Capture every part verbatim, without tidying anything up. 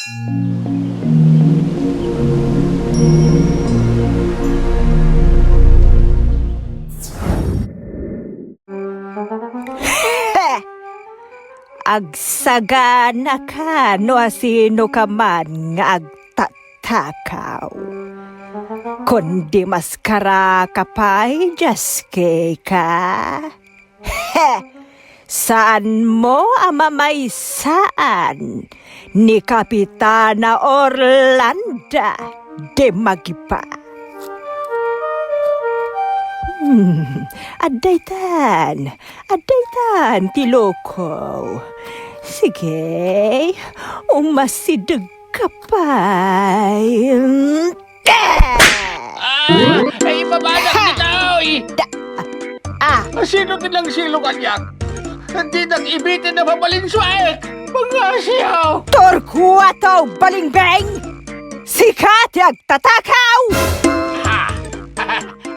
Agsaganaka no asino ka man nga agtatakaw. Kundi maskaraka pay, Jaskey ka? Saanmo a mamaysaan ni Kapitana Orlanda de Magipa. Hmm, addaytan, addaytan ti loko. Sige, umasideg ka pay. Ah! Ay, ibabanak ni Taoy! Da-, ah! Sino ti nangsilo kaniak? Dinak ibiten a mabalinsuaek! Pangasiaw! Torquato Balingbeng! Sika ti agtatakaw! Ah!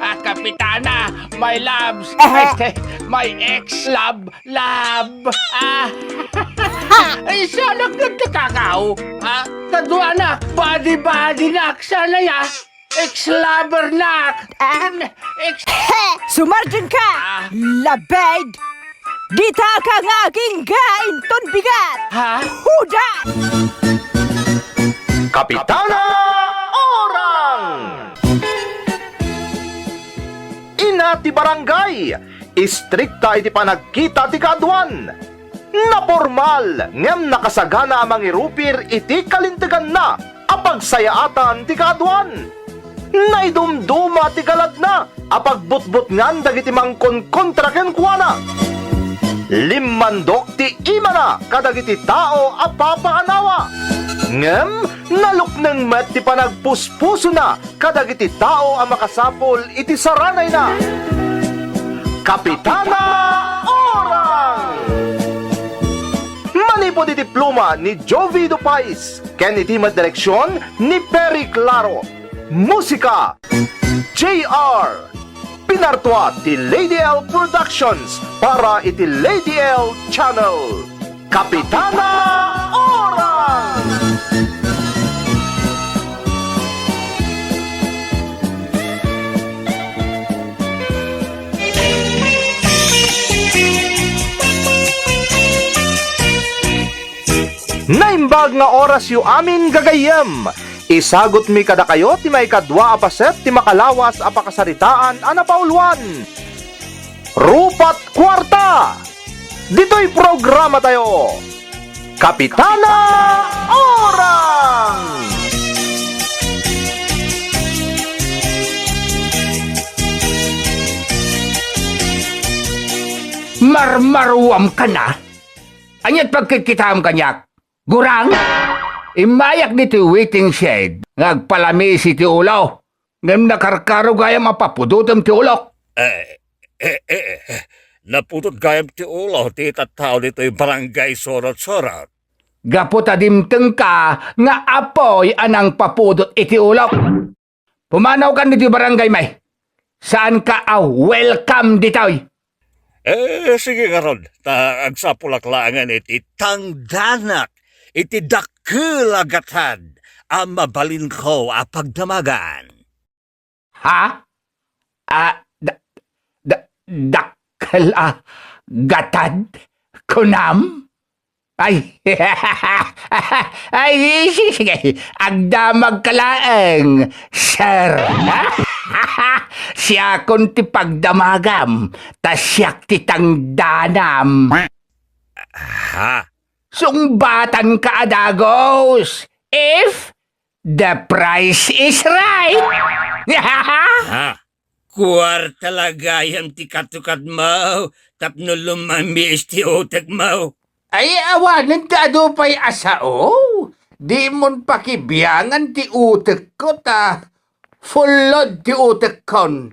Ah, Kapitana, my loves, Eh. Este, my ex-love, love, ah, Ha! Ay, siak nagtatakaw, ah, kaduanak, badi-badinak, sana ya, ex-lovernak, Ah. ex- He! Sumardengka! Ah. Labed! Ditaka nga agingga inton bigat! Ha? Huda! Kapitana Orang! Ina ti barangay, istrikta iti panagkita ti kaaduan. Napormal ngem nakasagana a mangirupir iti kalinteganna a pagsayaatan ti kaaduan. Naidumduma ti galadna a pagbutbutngan dagiti mangkonkontra kenkuana. Limmandok ti imana kadagiti tao a papaanawa. Ngem nalukneng met ti panagpuspusona kadagiti tao a makasapul iti saranayna. Kapitana Orang! Manipud iti pluma ni Jovi Dupais ken iti met direksion ni Perry Claro. Musika, J R. Pinartua ti Lady L Productions para iti Lady L Channel. Kapitana Orang! Naimbag nga orasyo amin, gagayyem. Isagutmi kadakayo ti maikadua a paset ti makalawas a pakasaritaan a napauluan. Rupat Kuarta! Ditoy programatayo, Kapitana Orang! Marmaruam ka na? Ania't pagkitkitaam kaniak? Gurang? Immayak ditoy waiting shed nga agpalamisi ti ulo. Ngem nakarkaro gayam a papudotem ti ulok. Eh, eh, eh, eh, napudot gayam ti ulo ti tattao ditoy barangay Sorot-Sorot. Gapu ta dimtengka nga apuy a nangpapudot iti ulok. Pumanawkan ditoy barangay, may. Saanka a welcome ditoy. Eh, sige ngarud, ta agsapulak laengen iti tangdanak iti dakkel a gatad a mabalinko a pagdamagan. Ha? Ah, da-, da-, dakkel a gatad? Kunam? Ay, ay, sige, sige. Agdamagka laeng, sir. Siakon ti pagdamagam, ta siak ti tangdanam. Ha? Sungbatanka a dagus, if the price is right. Ha? Kuarta la gayam ti katukadmo tapno lumamiis ti utekmo. Ay, awanen ta adu pay a sao. Dimon pakibiangan ti utekko ta full load ti utekkon.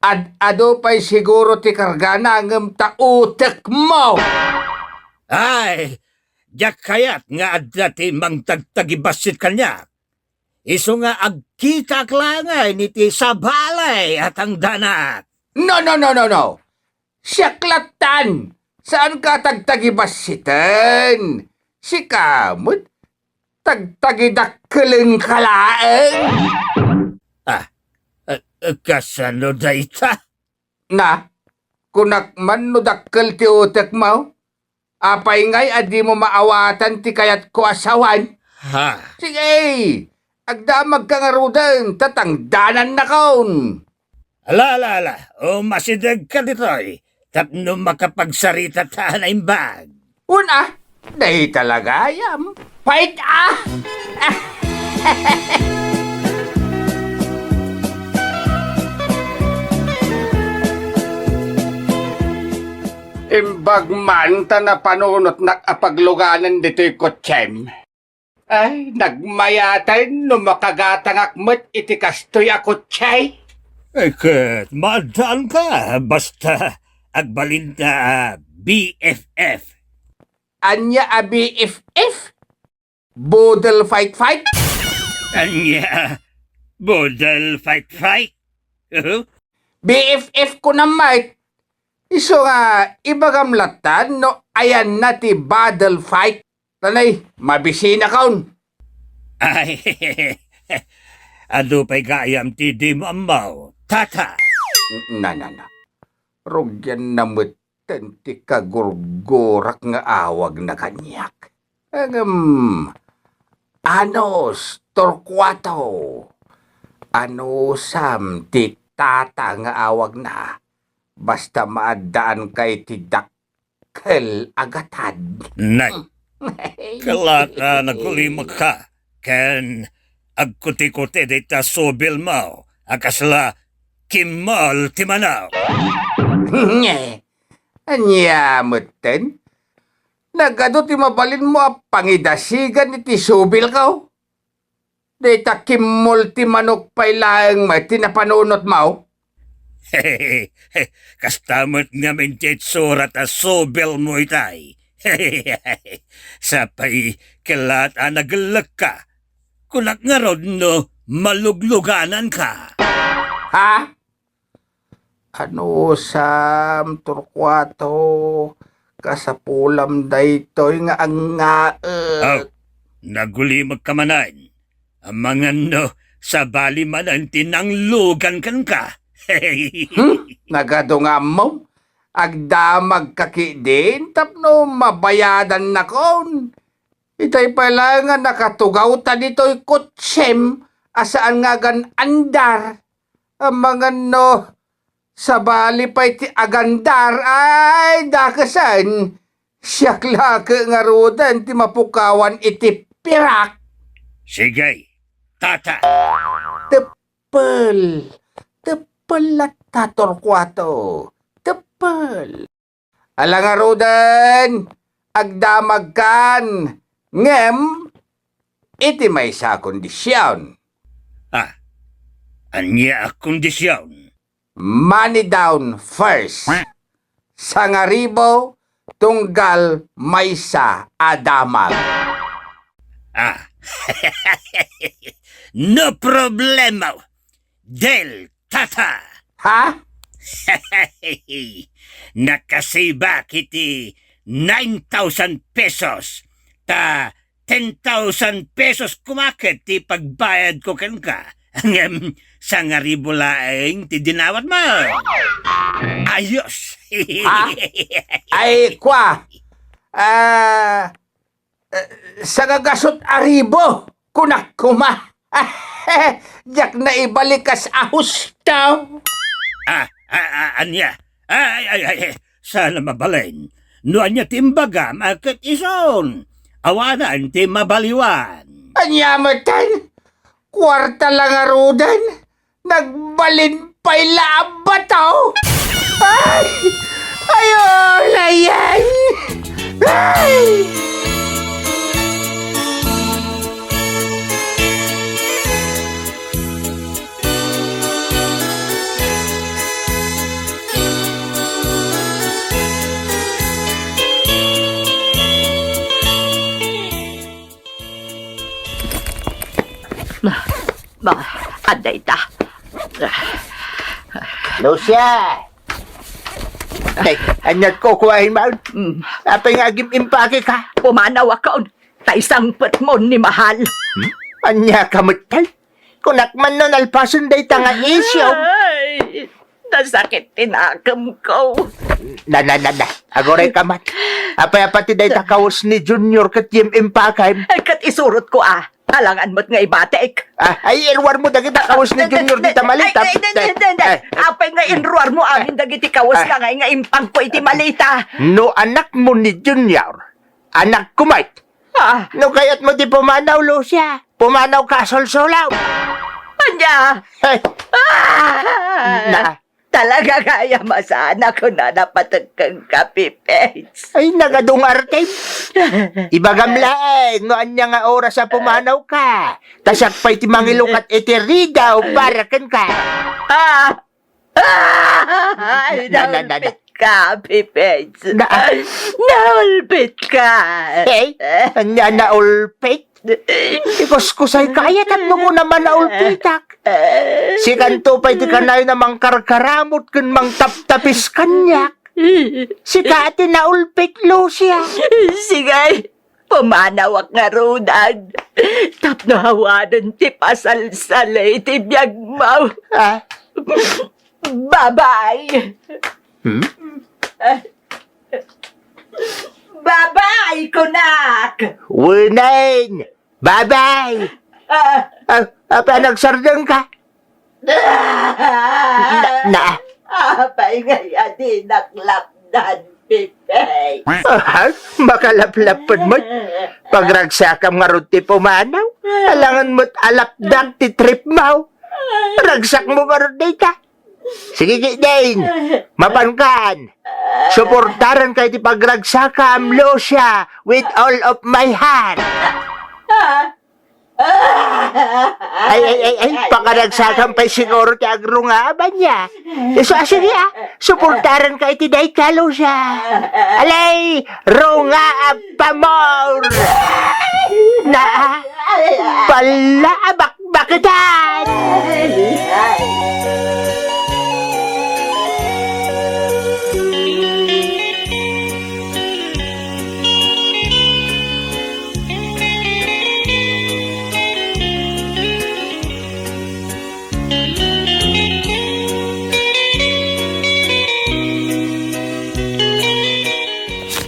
Ad-adu pay siguro ti kargana ngem ta utekmo. Ay, diak kayat nga adda ti mangtagtagibassit kaniak. Isu nga agkitaak laengen iti sabali a tangdanak. No, no, no, no, no. Siak lattan. Saanka a tagtagibassiten. Sika met. tagtagidakkelengka laeng. Ah, eh, eh, kasano dayta? Na, kunak man no dakkel ti utekmo? Apay ngay a dimo maawatan ti kayatko a sawen? Ha? Sige, agdamagka ngaruden, ta tangdanannakon. Ala, ala, ala, umasidegka ditoy, tapno makapagsaritata a naimbag. Wen a, dayta la gayam. Pait a! Imbag man ta napanunotnak a pagluganan ditoy kotsem. Ay, nagmayaten no makagatangak met iti kastoy a kotse. Eh, ket maaddaanka, basta agbalin ta a B F F. Ania a B F F? Boodle fight fight? Ania? Boodle fight fight? Uhu. B F F ko na, Mike. Isu nga, ibagam latta no ayanna ti boodle fight. Tanay, mabisinakon. Ay, adu pay gayam ti dimo ammo, tata. Na, na, na. Rugianna metten ti kagurgurak nga awagna kaniak. Ngem, anus, Torcuato. Anusam ti tata nga awagna. Basta maaddaanka iti dakkel a gatad. Nay, kellat a nagulimekka ken agkutikuti dayta subilmo a kasla kimmol ti manok. Nye, ania metten? Nagadu ti mabalinmo a pangidasigan iti subilko? Dayta kimmol ti manok pay laeng met ti napanunotmo? Kasta met ngamin ti itsura ta subilmo itay. Sapay kellat a nagellekka. Kunak ngarud no maluglugananka. Ha? Anusam, Torcuato, kasapulam daytoy nga angngaek. Aw, nagulimekka manen. Amangan no sabali manen ti nanglugan kenka. Hmm? Nagadu nga ammom? Agdamagka ketdin tapno mabayadannakon. Itay pay laeng a nakatugawta ditoy kotsem a saan nga agan-andar. Amangan no sabali pay ti agandar, ay, dakesen. Siak la ket ngaruden ti mapukawan iti pirak. Sige, tata. Teppel. Teppel latta, Torcuato. Teppel. Ala ngaruden, agdamagkan, ngem iti maysa a kondision. Ah, ania a kondision? Money down first. Sangaribo tunggal maysa a damag. Ah. No problema. Del tata. Ha? Nakasibak iti nine thousand pesos. Ta ten thousand pesos koma ket ti pagbayadko kenka. Ngem sangaribo laeng ti dinawatmo. Ayos. Ha? Ay, kua. Ah, eh, sangagasut a ribu, kunak koma. Diak naibalik kas a husto. Ah, ah, ah, ania? Ay, ay, ay, ay, sana mabalin. No ania ti imbagam, a ket isun. Awanan ti mabaliwan. Ania metten? Kuarta la ngaruden? Nagbalin pay la a bato? Ay! Ayo, layan! Ay! Ma, ma, adda ita. Lucia! Ay, aniat ko kuwain, Mal? Mm. Apay nga agim-impake ka? Pumanaw akon. tay sangpetmon ni Mahal. Hmm? Ania ka met pay? Kunak man no nalpasen dayta nga isyu. Ay, nasakit ti nakemko. Na, na, na, na. Aguray ka man. Apay a pati dayta kawes ni Junior ket yim-impakam? Ay, ket isurotko a. Alangan met nga ibatek. Ah, ay, iruarmo dagita kawes ni Junior dita maleta. Ay, ay, ay, ay, ay, ay. Ay. Apay nga iruarmo amin dagiti kawes nga, nga impangko iti maleta? No anakmo ni Junior, anakko met. Ah. No kayatmo ti pumanaw, Lucia, pumanawka a sulsulaw. Ania? Ay. Ah! Na. Talaga gayam a saan a kunana pateg kenka, Pipets. Ay, nagadungartem. Ibagam laeng no ania nga oras a pumanawka. Ta siak pay ti mangilukat iti rigaw para kenka. Ah! Ay, na, na, na, na. Naulpitka, Pipets. Na, ah. Naulpitka. Eh? Ania naulpit? Ikuskusay ka aya tapno kunam a naulpitak. Sikanto pay ti kanayon a mangkarkaramot ken mangtaptapis kaniak. Sika ti naulpit, Lucia. Sige, pumanawak ngaruden tapno awanen ti pasalsal iti biagmo. Ah? Bye-bye. Hmm? Bye-bye, kunak! Weneng! Bye-bye! Ah. Ah, apay a nagsardengka? Na, na. Apay ngay a dinak lapdan, Pipey? Ah, makalaplaped met. Pagragsakam ngarud ti pumanaw. Alangan met a lapdak ti tripmo. Ragsakmo ngarud dayta. Sige, Ding. Mapankan. Suportaranka iti pagragsakam, Lucia, with all of my heart. Ay, ay, ay, ay, pakaragsakam pay siguro ti agrunga a baniak. Isu a, sige, ah. Suportaranka iti dayta, Lucia. Alay, runga a pamor. Na, balla a bakbaketan.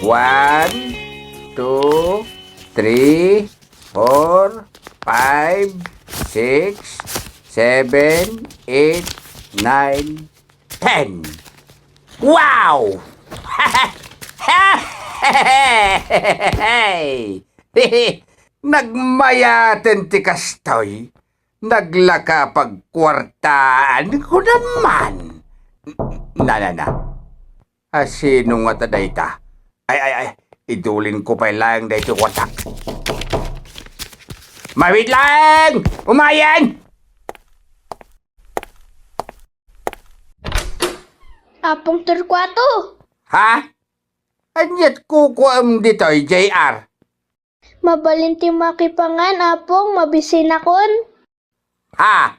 One, two, three, four, five, six, seven, eight, nine, ten. Wow! Nagmayaten ti kastoy. Naglaka pagkuartaan ko naman. Na, na, na. A, sino ngata dayta? Ay, ay, ay, idulin ko pay laeng daytoy kuartak. Mabiit laeng! Umayen! Apong Torcuato! Ha? Ania't kukuam ditoy, J R? Mabalin ti makipangan, Apong, mabisinakon. Ha?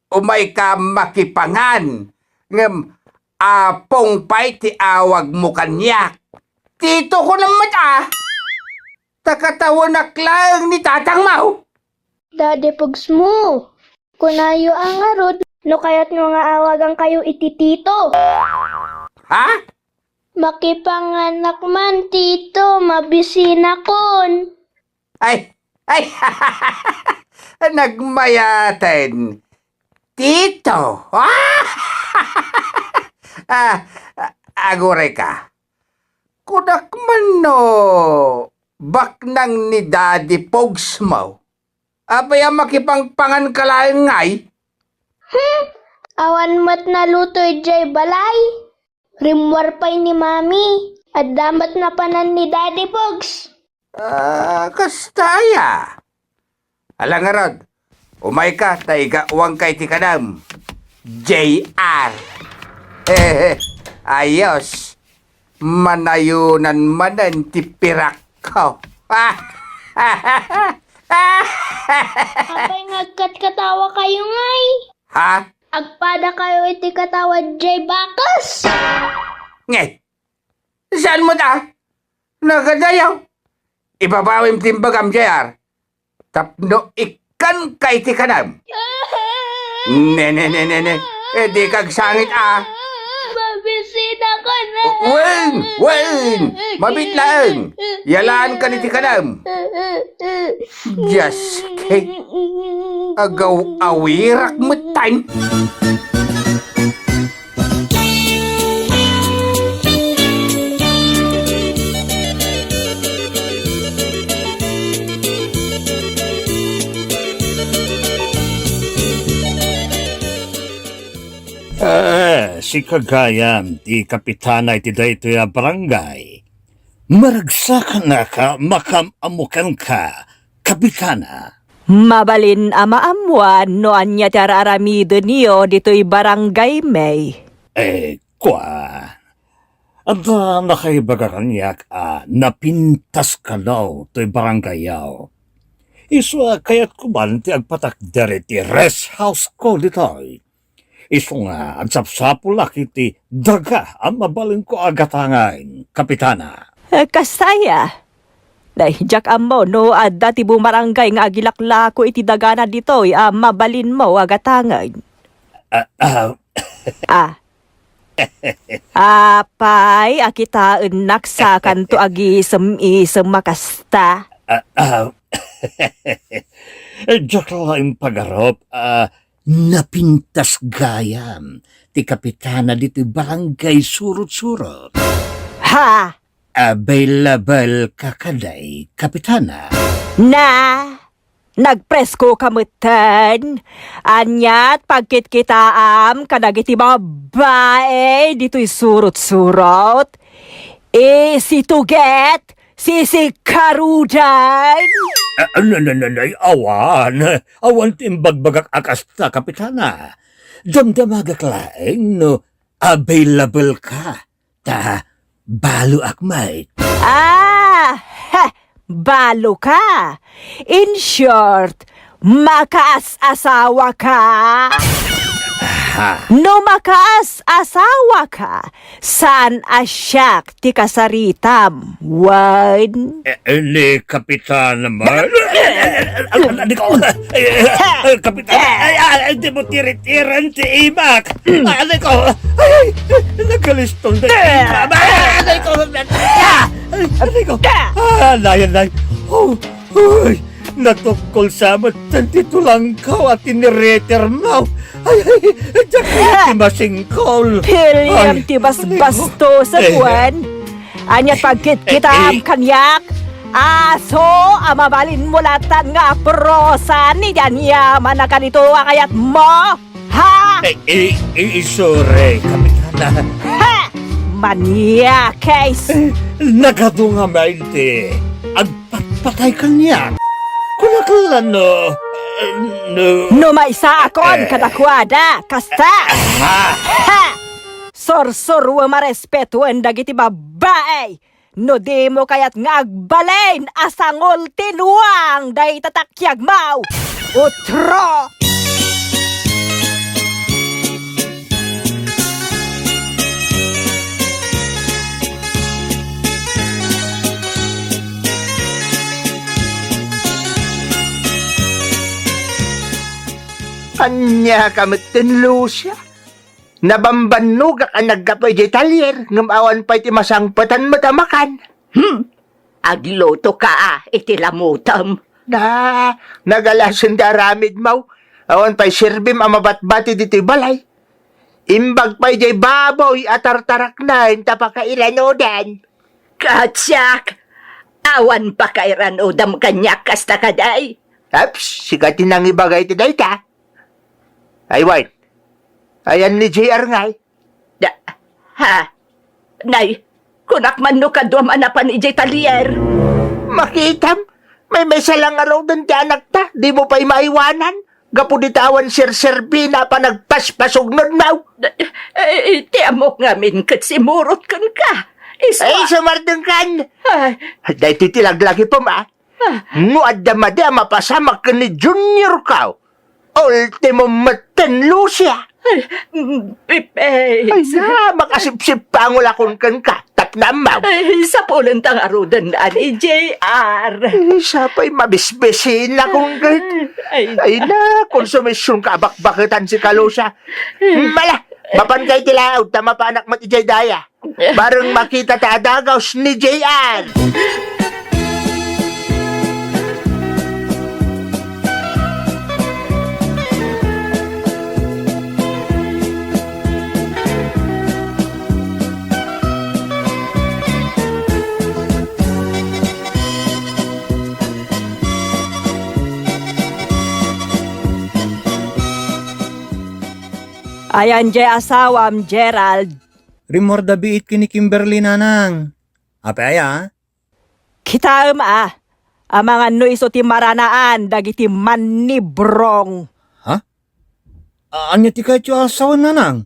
Umayka makipangan, ngem Apong pay ti awagmo kaniak. Tito ko met a. Ta katawenak laeng ni tatangmo. Daddy Pugs mo. Kunayo a ngarud no kayatmo nga awagankayo iti tito. Ha? Makipanganak man, tito, mabisinakon. Ay, ay, nagmayaten. Tito. Ah, aguray ka. Kunak man no baknang ni Daddy Pugs mo. Apay a makipangpangan ka laeng ngay? Hmm, awan met naluto idiay balay. Rimmuar pay ni Mami. Adda met napanan ni Daddy Pugs. Ah, kasta aya. Ala ngarud, umayka ta igawangka iti kanam. J R. Ayos. Manayonan manen ti pirakko. Apay nga agkatkatawakayo ngay? Ha? Agpadakayo iti katawa jay bakas? Ngay. Saan mo ta? Nagadayaw. Ibabawim ti imbagam, J R. Tapno ikkanka iti kanam. Ne, ne, ne, ne, ne. Eh, dika agsangit, a. Mabisinakon. Wen, wen. Mabit laeng. Yalaankan iti kanam. Dios, kay agaw-awirak metten. Eh, sika gayam ti kapitana iti daytoy a barangay. Maragsakan a makam-ammo kenka, kapitana. Mabalin a maammoan no ania ti ar-aramidenyo ditoy barangay, May. Eh, kua. Adda nakaibaga kaniak a napintas kano toy barangayyo. Isu a kayatko man ti agpatakder iti rest house ko ditoy. Isu nga agsapsapulak iti daga a mabalinko a gatangen, Kapitana. Eh, kasta aya? Nay, diak ammo no adda ti bumarangay nga agilaklako iti dagana ditoy a mabalinmo a gatangen. Ah, ah. Ah. Apay a kitaennak sakanto agisem-isem a kasta? Ah, ah. Diak laeng pagarup, ah, napintas gayam ti kapitana ditoy barangay Surot-surot. Ha? Available ka kadi, Kapitana? Na, nagpresko ka metten? Aniat pagkitkitaam kadagiti babbai ditoy Surot-surot? Easy to get, sisikarudan? Ah, no, no, no, no, awan. Awan ti imbagbagak a kasta, Kapitana. Damdamagak laeng no available ka. Ta, baloak met. Ah! Ha! Balo ka! In short, makaas-asawa ka! Ha? No makaas-asawa ka, saan a siak ti kasaritam, wen? Eh, eh, ni Kapitan naman. Ano ko? Eh, eh, eh, Kapitan, ay, ay, ay, di mo tirit-iran ti imak. Ano ko? Ay, ay, nagkalistong na ti imak. Ay, ano ko? Ah! Ay, ano ko? Ah, layan, lay. Oh, uy, natukkol sa amat ti tulangkaw at tinireter mo. Ay, ay, diak kaya ti masingkol. Piliam ti basbasto sa kuan. Ania pagkitkitaam kaniak? Aso a mabalinmo latan nga aprosan iti aniaman a kanito a kayatmo? Ha? Eh, eh, eh, sorry, Kapitana. Ha! Maniakes! Eh, nagadu nga mailti. Agpatpatay kaniak. Kunak la no, eh, no. No maysaakon kadakuada, kasta. Ha? Ha! Sorsoruem a respetuen dagiti babbai. No dimo kayat nga agbalin a sangul ti nuang dayta takiagmo, utro! Ania ka metten, Lucia? Nabambannogak a naggapu idiay talyer, ngem awan pay ti masangpetan met a makan. Hmm. Agluto ka, ah, iti lamutem. Na, nagalasen ti aramidmo. Awan pay serbim a mabatbati ditoy balay. Imbag pay diay baboy a tartaraknen ta pakairanodan. Katsiak, awan pakairanodam kaniak kasta kadi. Aps, sika ti nangibaga iti dayta. Ay, wen. Ayan ni J R ngay? Da, ha? Nay, kunak man no kaduam a napan idiay talyer. Makitam, maymaysa la ngaruden ti anakta, dimo pay maaywanan, gapu dita awan serserbina a panagpaspasugnodmo. Da, eh, ti ammok ngamin ket simurot kenka. Isu a- Ay, sumardengkan! Ay. Daytoy ti laglagipem, a. Ah. No adda madi a mapasamak ken ni Junior ko, ultimo metten, Lucia. Ay, mm, Pipes. Ay, na, makasipsip pa ang ulakon kenka. Ta Nammaw. Ay, sapulenta ngaruden, ani, J R. Eh, sapay mabisbisin la, kung ket. Ay, ay na, konsumisyonka a bakbaketan ti kalusa. Mala, mapanka iti laud, ta mapanak met idiay daya. Bareng makita ta a dagus ni J R. Ayan jay asawam, Gerald. Rimmuarda biit ken ni Kimberly, nanang. Apay aya? Kitaem a, amangan no isu ti maranaan dagiti mannibrong. Ha? A-, ania ti kayatyo a sawen, nanang?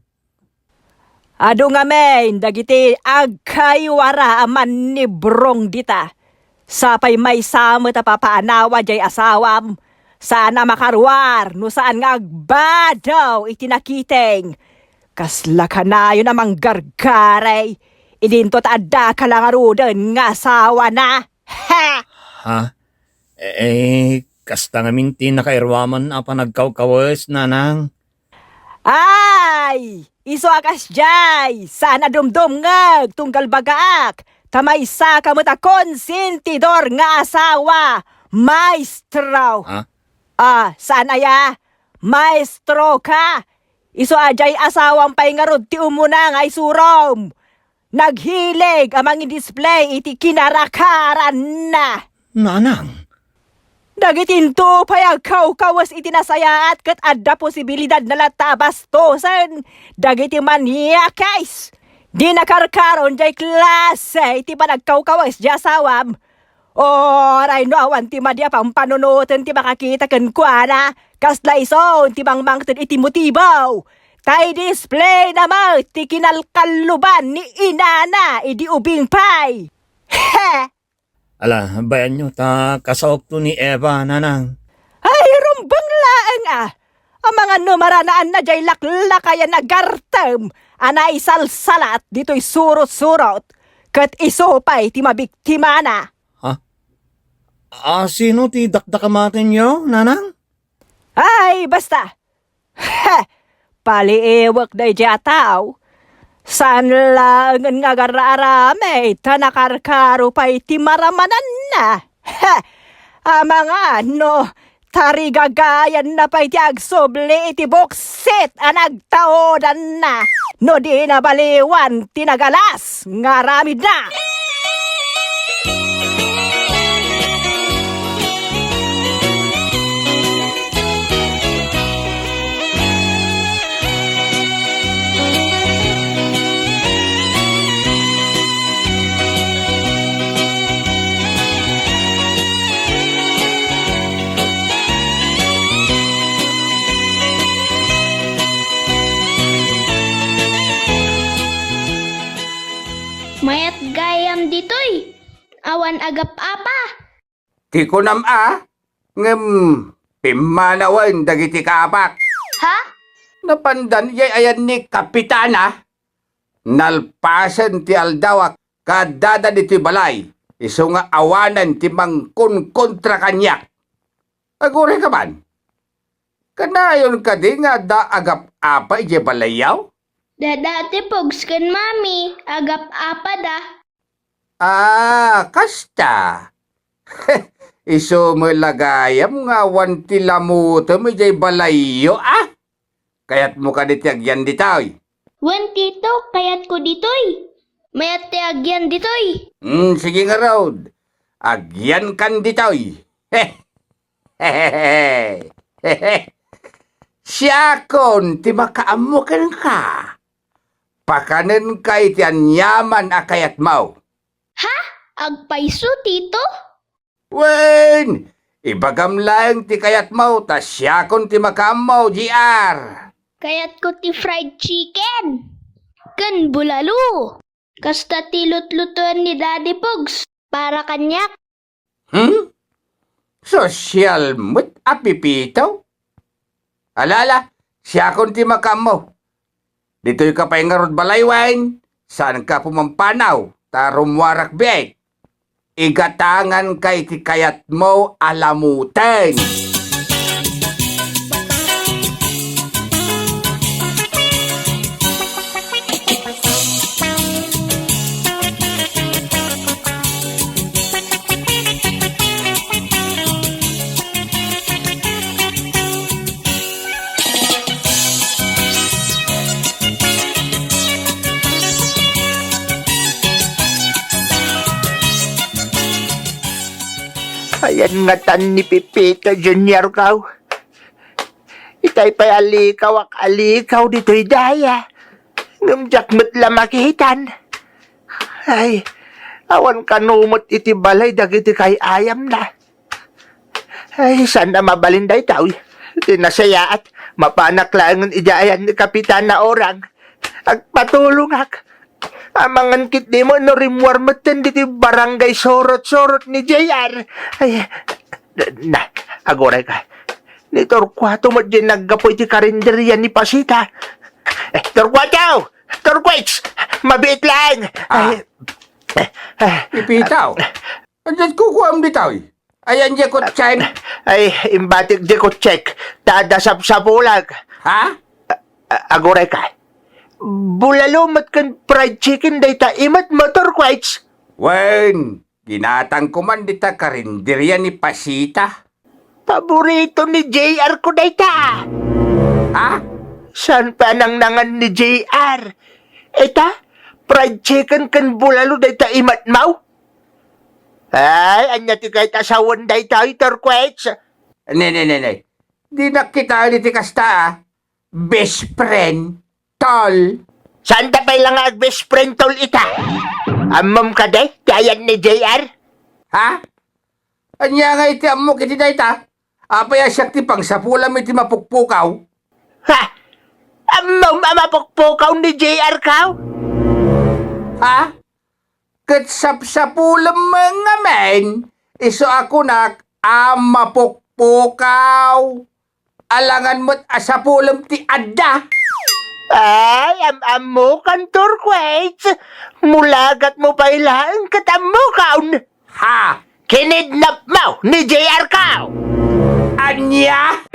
Adu ngamin dagiti agkaywara a mannibrong dita. Sapay maysa met a papaanawa jay asawam. Saan a makaruar no saan nga agbadaw iti nakiting. Kasla kanayon a manggargarey. Idinto ta addaka la ngaruden nga asawana. Ha! Ha? Eh, eh, kasta ngamin ti nakairuaman a panagkawkawes, nanang. Ay! Isu a kasdiay, saan a dumdumngeg tunggal bagaak, ta maysaka met a konsentidor nga asawa, maestro. Ha? Ah, saan aya? Maestro ka? Isu a jay asawam pay ngarud ti umuna nga isurom. Naghilig a mangidisplay iti kinarakaranna. Nanang. Dagitinto pay agkawkawes iti nasayaat ket adda posibilidad na latta a bastosen dagiti maniakes. Di nakarkaron jay klase iti panagkawkawes jay asawam. Uray no awan ti madi a pampanunoten ti makakita kenkuana, kasla isu ti mangmangted iti motibo. Ta i-display na met ti kinalkalluban ni inana idi ubing pay. He! Ala, bayanyo ta kasaokto ni Eva, nanang. Ay, rumbeng laeng a! Amangan no maranaanna jay laklakayan a gartem a naisalsalat ditoy surot-surot, ket isu pay ti mabiktimana. Ha? A, sino ti dakdakamatenyo, nanang? Ay, basta! Heh! Paliiwek daydiay a tao. Saan laengen nga agar-aramid ta nakarkaro pay ti maramananna. Heh! Amangan no tarigagayanna pay ti agsubli iti buksit a nagtaodanna no di nabaliwan ti nagalas nga aramidna. Mayat gayam ditoy. Awan agap-apa. Ti kunam a, ngem pimmanawen dagiti kapak. Ha? Napandan jay ayan ni Kapitana. Nalpasen ti aldaw a kaaddada ditoy balay, isu nga awanen ti mangkonkontra kaniak. Aguray ka man. Kanayon kadi nga adda agap-apa idiay balayyo? Dada ti Pogs ken Mami, agap-apada. Ah, kasta. Isu met la gayam nga awan ti lamutem idiay balayyo, a? Kayatmo kadi ti agyan ditoy? Wen, Tito, kayatko ditoy. Mayat ti agyan ditoy. Hmm, sige ngarud. Agyankan ditoy. Siakon ti makaammo kenka. Pakanenka iti aniaman a kayatmo. Ha? Agpayso, Tito? Wen, ibagam laeng ti kayatmo, ta siakon ti makaammo, J R. Kayatko ti fried chicken ken bulalo. Kasta ti lutlutoen ni Daddy Pogs para kaniak. Hmm? Sosyal met a pipito? Ala, ala, siakon ti makaammo. Ditoy ka pay ngarud balay wen, saanka pumampanaw, ta rummuarak biit. Igatanganka iti kayatmo a lamuten. Ayan ngatan ni Pepito Junior kaw. Itay pay a likawak a likaw ditoy daya. Ngem diak met la makitan. Ay, awan kano met iti balay dagiti kay-ayamna. Ay, saan a mabalin daytoy? Ti nasayaat, mapanak laengen idiay ayan ni Kapitan a Orang. Agpatulongak. Amangan ketdi met no rimmuar metten ditoy barangay surot-surot ni J R. Ay, na, agurayka. Ni Torcuato met diay naggapu iti karinderia ni Pasita. Eh, Torcuato! Torquich! Mabiit laeng! Ah. Ay, eh, eh, Pepito, ania ti kukuam ditoy? Ayan diay kotsem? Ay, imbatik diay kotsek, ta adda sapsapulak. Ha? A-, agurayka. Bulalo met ken fried chicken dayta imetmo, Torquich. Wen, ginatangko man dita karinderia ni Pasita. Paborito ni J R ko dayta. Ha? Saan pay a nangnangan ni J R? Ita, fried chicken ken bulalo dayta imetmo? Ay, ania ti kayat a sawen daytoy, Torquich? Ne, ne, ne, ne. Dinak kitaen iti kasta, a. Best friend, tol. Saanta pay la nga ag-best friend, tol, ita? Ammom kadi ti ayan ni J R? Ha? Ania ngay ti ammok iti dayta? Apay a siak ti pangsapulam iti mapukpukaw? Ha? Ammom a mapukpukaw ni J R kaw? Ha? Ket sapsapulem ngamin, isu a kunak a mapukpukaw. Alangan met a sapulem ti adda. Ay, am-ammokan, Torquich. Mulagatmo pay laeng ket ammokan. Ha? Kinidnapmo ni J R kaw. Ania?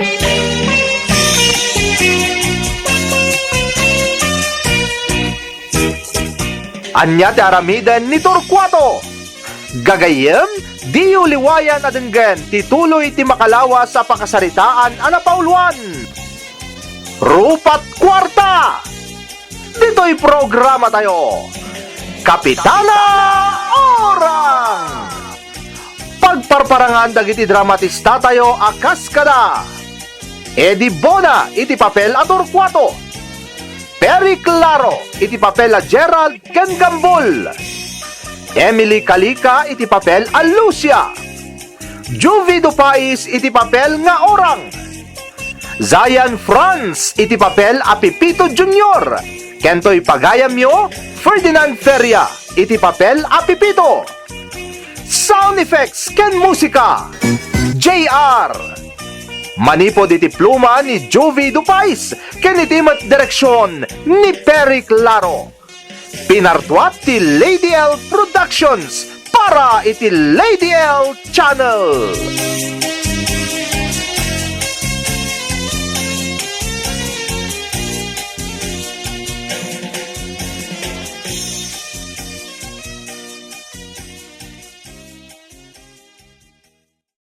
Ania ti aramiden ni Torcuato? Gagayyem, diyo liwayan a denggen ti tuloy ti makalawas a pakasaritaan a napauluan. Rupat Kuarta! Ditoy programatayo, Kapitana Orang! Pagparparangan dagiti dramatistatayo a kas kada Eddie Bona iti papel a Torcuato, Perry Claro iti papel a Gerald ken Gambol, Emily Calica iti papel a Lucia, Juvie Dupais iti papel nga Orang, Zion Franz iti papel a Pepito Junior, ken toy pagayamyo, Ferdinand Feria iti papel a Pepito. Sound effects ken musika, J R. Manipud iti pluma ni Juvie Dupais ken iti met direksion ni Perry Claro. Pinartuat ti Lady L Productions para iti Lady L Channel.